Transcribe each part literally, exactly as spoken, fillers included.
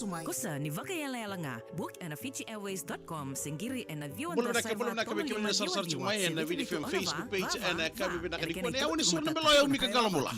Kosa ni vakayalayala ga. Book ena fiji airways dot com se qiri ena ciwa na saiva tono lima ciwa ciwa se vitu vitu ono va va va. Bula vinaka, bula vinaka vei kemuni na sarasara tiko mai ena Viti F M Facebook page ena yakavi vinaka nikua. Ni au ni Sura na Belo, au Mika Qalobula.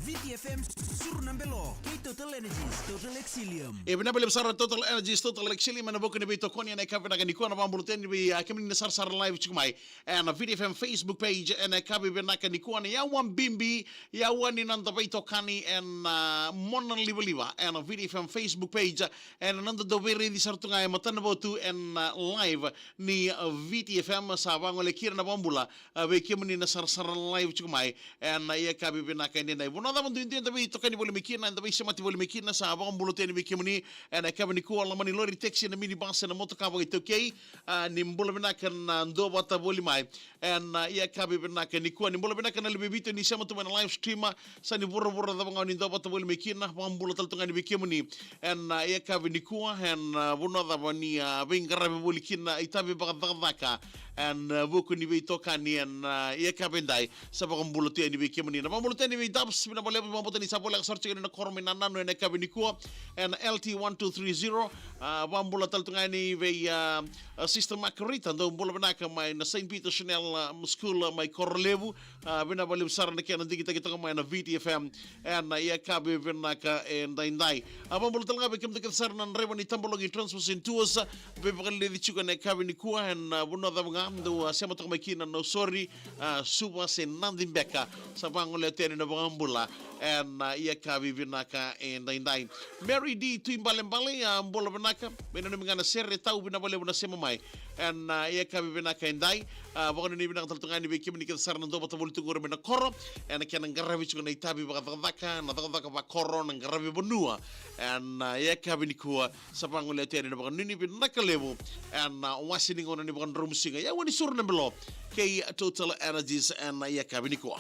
Viti F M Sura na Belo kei Total Energies, Total Excellium. E vinaka vakalevu sara Total Energies, Total Excellium ena vuku ni veitokoni ena yakavi vinaka nikua. Na vakabula tale yani vei, a, kemuni na sarasara live tiko mai ena Viti F M Facebook page ena yakavi vinaka nikua. Na yawa bibi, yawa ni noda veitokani ena, a, mona livaliva ena Viti F M Facebook page, ena noda dau veiraici sara tu ga e matanavotu ena, a, live ni, a, Viti F M. Sa vagolei kina na vakabula, a, vei kemuni na sarasara live tiko mai ena yakavi vinaka edaidai. Vanua cava duidui eda veitokani voli mai kina, eda veisemati voli mai kina, sa vakabula tu yani vei kemuni ena yakavi nikua. Loma ni lori, taxi, na minibus, na motoka vakaitaukei, a, ni bula vinaka na duavata voli mai ena, a, yakavi vinaka nikua. Ni bula vinaka na lewe vitu ni sema tu mai na live stream, a, sa ni vuravura cava ga o ni duavata voli mai kina, vakabula tale tu ga yani vei kemuni ena, a, yakavi nikua, ena, a, vanua cava ni, a, veiqaravi voli kina, itavi vakacakacaka ena, a, vuku ni veitokani ena, a, yakavi edai. Sa vakabula tu yani vei kemuni. Na vakabula tu yani vei Dubs, vinaka vakalevu, vakabauta ni sa voleka sara tiko yani na koro mai Nananu ena yakavi nikua ena L T one two three zero. A, vakabula tale tu ga yani vei, a, a, Sister Margarita, dau bula vinaka mai na Saint Peter Chanel, a, School, a, mai Korolevu. A, vinaka vakalevu sara na kena digitaki toka mai na Viti F M ena, a, yakavi vinaka edaidai. A, vakabula tale ga vei kemudou kece sara na draiva ni Tabalogi Transmission Tours, a, veivakaleleci tiko ena yakavi nikua ena, a, vanua cava ga dou, a, sema toka mai kina, Nausori, a, Suva se Nadi beka, sa vagolea tu yani na vakabula ena, a, yakavi vinaka edaidai. Mary D Tuibalebale, a, bula vinaka, me nanumi ga na sere tau, vinaka vakalevu na sema mai ena, a, yakavi vinaka edai. A, vakanuinui vinaka tale tu ga yani vei kemuni kece sara na duavata voli tu qori mai na koro ena kena qaravi tiko na itavi vakacakacaka, na cakacaka vakoro, na qaravi vanua ena, a, yakavi nikua. Sa vagolea tu yani na vakanuinui vinaka levu ena, a, wase ni gauna ni vakadromusiga. Yawa ni Sura na Belo kei Total Energies ena, a, yakavi nikua.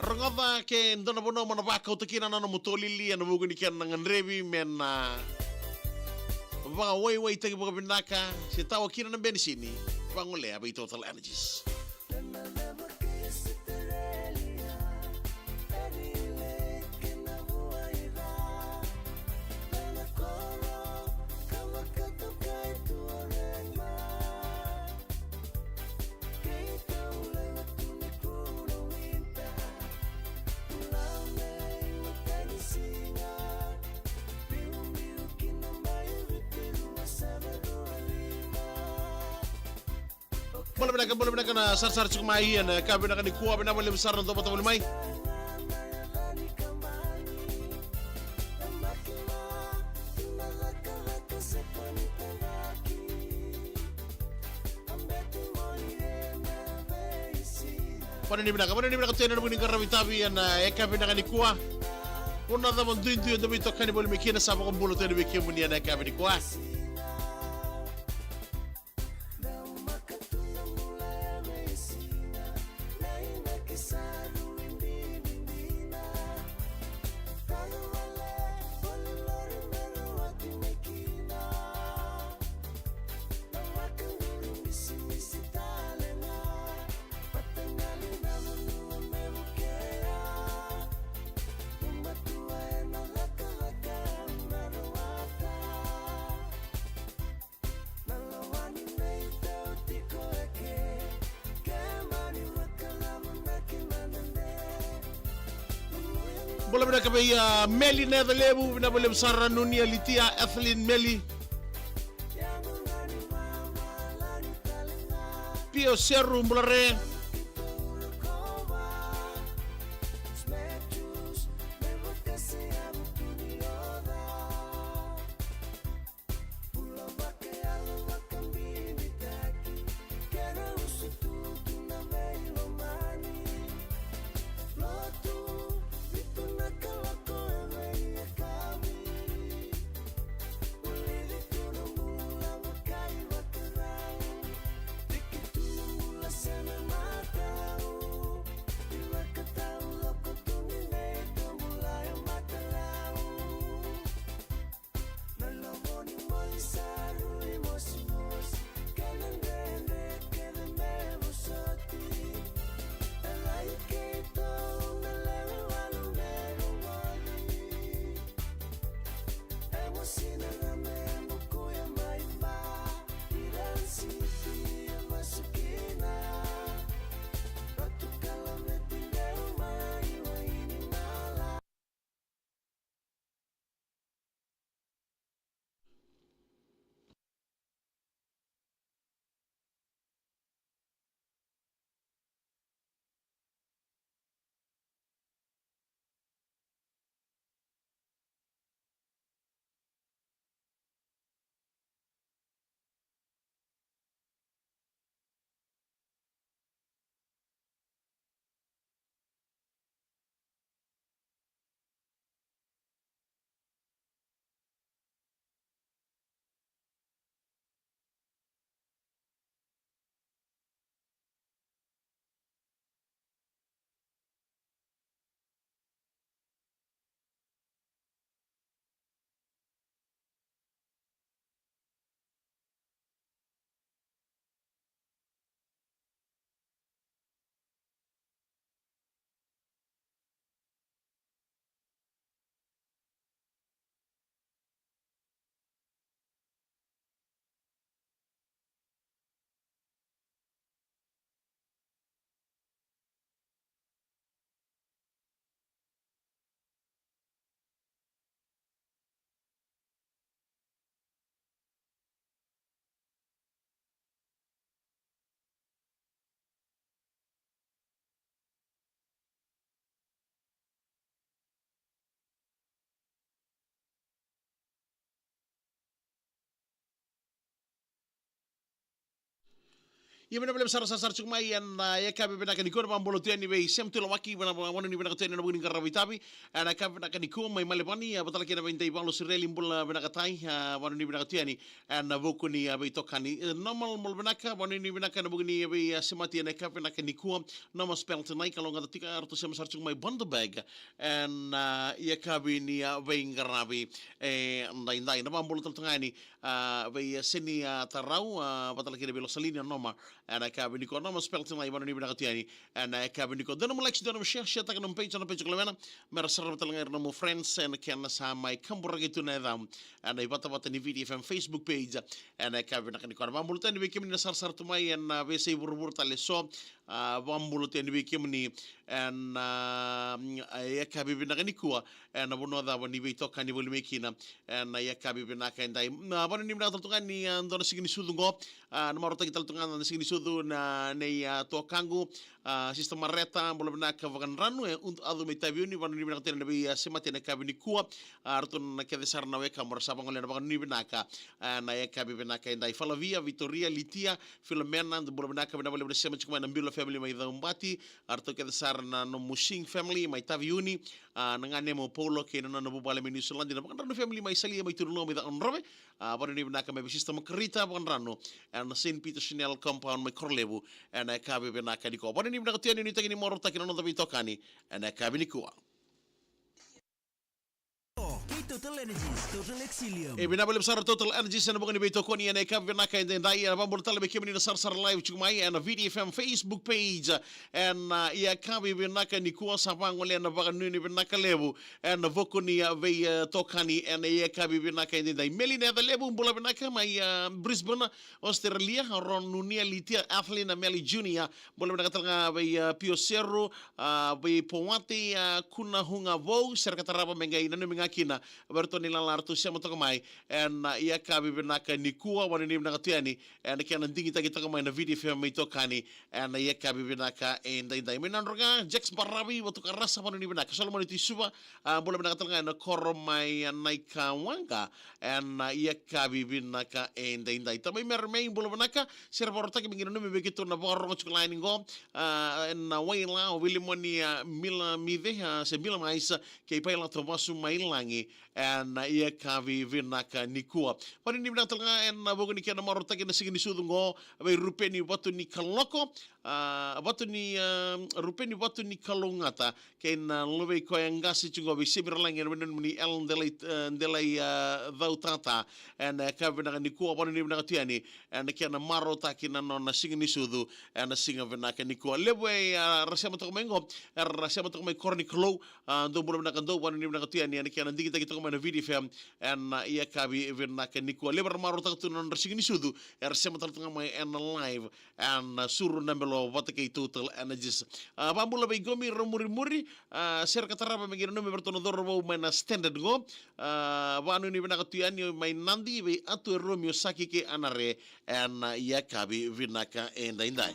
Rogoca ke dua na vanua mo na vakauta kina na nomu tolili ena vuku ni kena gadrevi me na vakawaiwaitaki vakavinaka se tawa kina na benisini. Vagolea vei Total Energies. Bula vinaka, bula vinaka na sarasara tiko mai ena yakavi vinaka nikua, vinaka vakalevu sara na duavata voli mai. Vakanuinui vinaka, vakanuinui vinaka tu yani na vuku ni qaravi tavi ena yakavi vinaka nikua. Vanua cava duidui eda veitokani voli mai kina, sa vakabula tu yani vei kemuni ena yakavi nikua. Bula vinaka vei, a, Meli na yaca levu, vinaka vakalevu sara, Nunia, Litia, Ethelyn, Meli. Pio Seru, bula re. Ia vinaka vakalevu sara, sara, sara tiko mai ena, ah, yakavi vinaka nikua. Na vakabula tu yani vei Sem Tulawaki, vana, vana, vanua ni vinaka tu yani ena vuku ni qaravi tavi. Ena yakavi vinaka nikua mai Malevani, ah, vata kei na vei Dai Valo Sireli, bula vinaka Tai, ah, vanua ni vinaka tu yani ena vuku ni, ah, veitokani. Eh, Normal, bula vinaka, vanua ni vinaka ena vuku ni vei, ah, semati ena yakavi vinaka nikua. Normal Spell Tonight, kalougata tiko, ah, ratou sema sara tiko mai Bundaberg. Ena, ah, yakavi ni, ah, veiqaravi, eh, daidai. Na vakabula tale tu ga yani, ah, vei, ah, Seni, ah, Tarau, ah, vata kei na vei Losalini, ah, Normal. Ena yakavi nikua, Normal Spell Tonight, vanua ni vinaka tu yani. Ena yakavi nikua, dua nomu like, dua nomu share, share taka nomu page, na page ko Lewena. Me ra sarava tale ga ira nomu friends, ena kena sa mai kaburaki tu na yacam. Ena ivatavata ni Viti F M Facebook page. Ena yakavi vinaka nikua, na vakabula tu yani vei kemuni na sarasara tu mai ena veiyasai vuravura tale so. Ah, vakabula tu yani vei kemuni ena, ah, yakavi vinaka nikua. Ena vanua cava ni veitokani voli mai kina ena yakavi vinaka edai. Na vanua ni vinaka tale tu ga ni, ah, dua na siga ni sucu qo. Ah, na marautaki tale tu ga na siga ni sucu na nei, ah, tokaqu, ah, Sister Mareta, bula vinaka Vakadranu, e Udu Acu mai Taveuni, vanua ni vinaka tale na vei, ah, semati ena yakavi nikua. Ah, ratou na kece sara na wekamu ra sa vagolea na vanua ni vinaka. Ah, na yakavi vinaka edai, Falavia, Vitoria, Litia, Filomena, bula vinaka, vinaka vakalevu na sema tiko mai na Bilo family mai Caubati. Ah, ratou kece sara na nomu Sing family mai Taveuni. Ah, na ganemu o Paulo kei na nona vuvale mai Niusiladi, na Vakadranu family mai Salia, mai Tunuloa, mai Cakaudrove. Ah, vanua ni vinaka mai vei Sister Makarita Vakadranu ena Saint Peter Chanel compound mai Korolevu. Ena yakavi vinaka nikua, vanua ni vinaka tu yani, nuitaki ni marautaki na noda veitokani ena yakavi nikua. Kei Total Energies, Total Exilium. E vinaka vakalevu sara Total Energies ena vuku ni veitokoni ena yakavi vinaka edaidai. Ena vakabula tale vei kemuni na sarasara live tiko mai ena Viti F M Facebook page. Ena, ah, yakavi vinaka nikua, sa vagolea na vakanuinui vinaka levu ena vuku ni, ah, vei, ah, tokani ena yakavi vinaka edaidai. Meli na yaca levu, bula vinaka mai, ah, Brisbane, Australia, Ron Nunia, Litia, Athlin, na Meli Junior, bula vinaka tale ga vei, ah, Pio Seru, ah, vei Powati, ah, Kuna Hunga Vou, sere ka tarava me qai nanumi ga kina vei ratou na ilala ratou sema toka mai ena, ah, yakavi vinaka nikua, vanua ni vinaka tu yani ena kena digitaki toka mai na Viti F M mai tokani ena yakavi vinaka edaidai. Mai Nadroga, Jax Baravi, Vatuka Rasa, vanua ni vinaka, Solomoni Tuisuva, ah, bula vinaka tale ga ena koro mai, ah, Naikawaqa ena, ah, yakavi vinaka edaidai. Tamai Meremei, bula vinaka, sere vakarautaki me qai nanumi vei keitou na vakarorogo tiko laini qo, ah, ena waila o Wilimoni, ah, Mila Mive, ah, se Mila Mais, kei Pailato Vasu mai Lagi, ena, ah, yakavi vinaka nikua. Vanua ni vinaka tale ga ena vuku ni kena marautaki na siga ni sucu qo vei Rupeni Vatu ni Kaloko, ah, Vatu ni, ah, Rupeni Vatu ni Kalougata, kei na luvei koya qase tiko vei Semiralagi, ena vei nomuni El Delai, eh, Delai, ah, Cautata. Ena yakavi vinaka nikua, vanua ni vinaka tu yani ena kena marautaki na nona siga ni sucu ena siga vinaka nikua. Levu e, ah, ra sema toka mai qo, era sema toka mai koro ni Kalou, ah, dou bula vinaka, dou vanua ni vinaka tu yani ena kena digitaki toka mai na Viti F M ena, ah, yakavi vinaka nikua. Levu era marautaka tu na nodra siga ni sucu, era sema tale toka mai ena live ena Suru na Belo vata kei Total Energies. Ah, vakabula vei Gomi Ramurimuri, ah, sere ka tarava me qai nanumi vei ratou na cauravou mai na Standard qo. Ah, vakanuinui vinaka tu yani mai Nadi vei Atu e Romeo Saki kei Anare ena, ah, yakavi vinaka edaidai.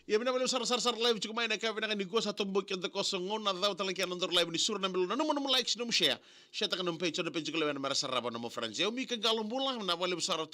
Ia vinaka vakalevu sara, sara, sara live tiko mai na yakavi vinaka nikua, sa toboki keda koso gauna cava tale kina na nodaru live ni Suru na Belo. Nanuma nomu likes, nomu share. Share taka nomu page, nomu page ko Lewena, me ra sarava nomu friends. Ia o Mika Qalo Bula, vinaka vakalevu sara.